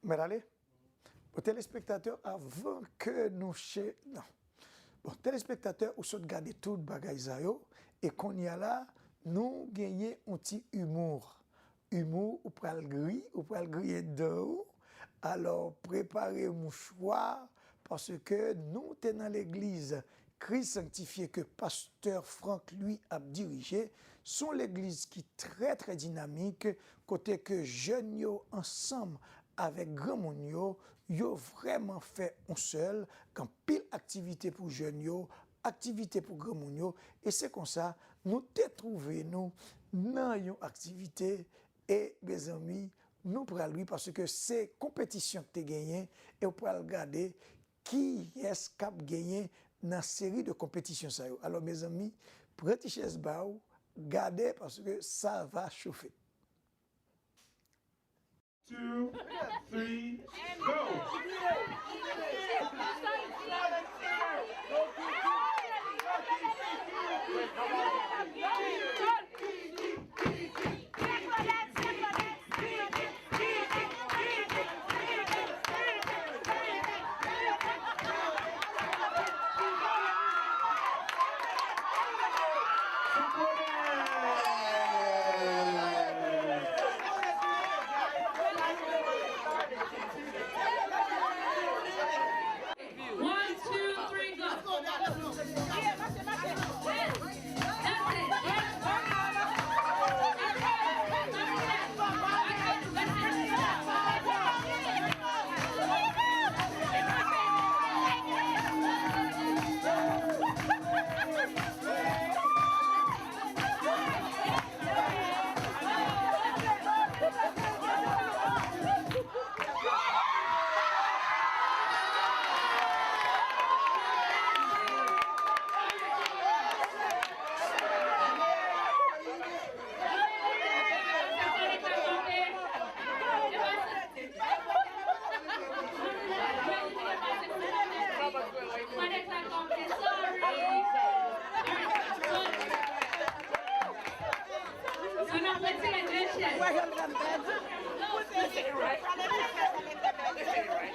Mèt ale. Bon, telespektatè, avan ke nou che-, non. Bon, telespektatè, ou sot gade tout bagay sa yo, e kounye a la, nou genyen yon ti imou. Imou, ou pral ri, ou pral griyen dan ou. Alò, prepare mouchwa, paske nou te nan legliz Kris Sanktifye ke pastè Franck Louis ap dirije. Se yon legliz ki trè, trè dinamik, kote ke jèn yo ansanm avèk granmoun yo, yo vrèman fè yon sèl, gen anpil aktivite pou jèn yo, aktivite pou granmoun yo, e se konsa nou te twouve nou nan yon aktivite, e mezanmi, nou pral ri paske se konpetisyon ki te genyen, e w pral gade kiyès k ap genyen nan seri de konpetisyon sa yo. Alò, mezanmi, pran ti chèz ba w, gade, paske sa va chofe. Two, three, go! One, two, three, go.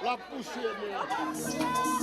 L ap pouse men.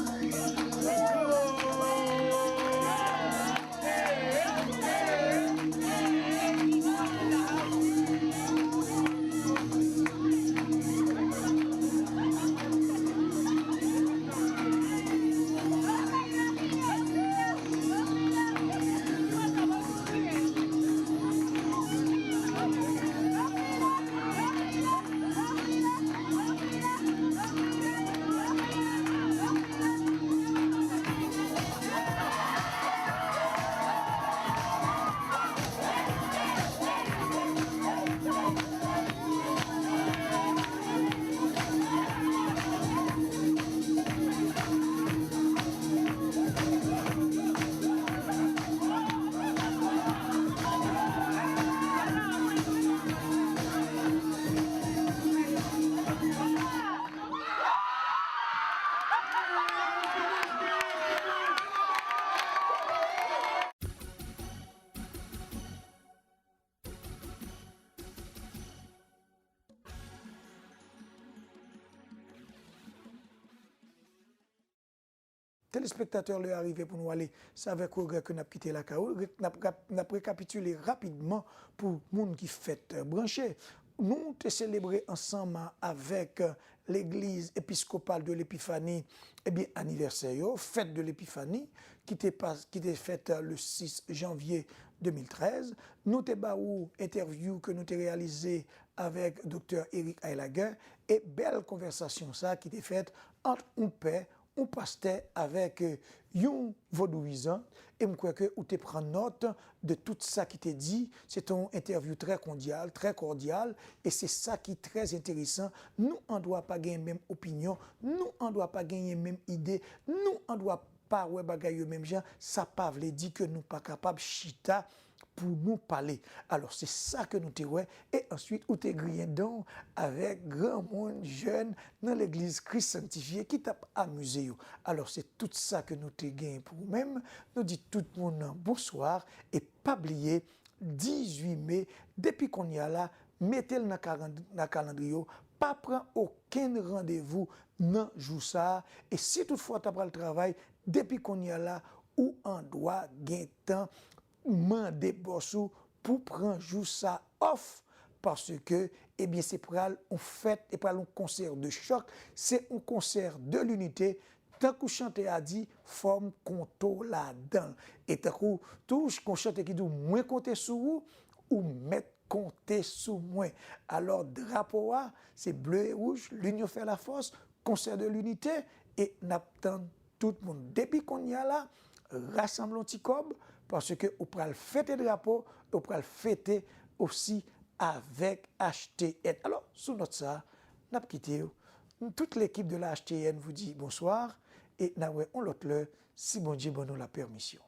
Telespektatè, lè a rive pou nou ale. Se avèk regrè ke n ap kite lakay ou. Re-, n ap rap-, n ap rekapitile rapidman pou moun ki fèk branche. Nou te selebre ansanm avèk Legliz Episkopal de Lepifani, ebyen, anivèsè yo, fèt de Lepifani, ki te pas-, ki te fèt le sis janvye de mil trèz. Nou te ba ou entèvyou ke nou te reyalize avèk Doktè Eric Heilaguer e bèl konvèsasyon sa ki te fèt ant yon pè, yon pastè avèk, eh, yon vodouyizan, e m kwè ke ou te pran nòt de tout sa ki te di. Se te yon entèvyou trè kondyal, trè kòdyal, e se sa ki trè enteresan. Nou andwa pa genyen menm opinyon, nou andwa pa genyen menm ide, nou andwa pa wè bagay yo menm jan, sa pa vle di ke nou pa kapab chita pou nou pale. Alò, se sa ke nou te wè, e answit, ou te griyen dan w avèk granmoun, jèn nan legliz Kris Sanktifye ki t ap amize yo. Alò, se tout sa ke nou te genyen pou ou menm. Nou di tout moun bonswa, e pa bliye, dizuit me, depi kounye a la, mete l nan kalandri-, nan kalandriye w, pa pran okenn randevou nan jou sa a, e si toutfwa w ta pral travay, depi kounye a la, ou andwa gentan mande bòs ou pou pran jou sa off, paske, ebyen, se pral yon fèt, e pral yon konsè de chòk, se yon konsè de linite, tankou chantè a di, fò m konte w ladan l. E tankou tou, gon chantè ki di w, mwen konte sou ou, ou mèt konte sou mwen. Alò, drapo a, se ble e wouj, l'union fait la force, konsè de linite, e n ap tann tout moun. Depi kounye a la, rasanble yon ti kòb, paske ou pral fete drapo, ou pral fete osi avèk H T N. Alò, sou nòt sa a, n ap kite w. Toute l'équipe de la H T N vous dit bonsoir e n a wè yon lòt lè, si Bondye ban nou lapèmisyon.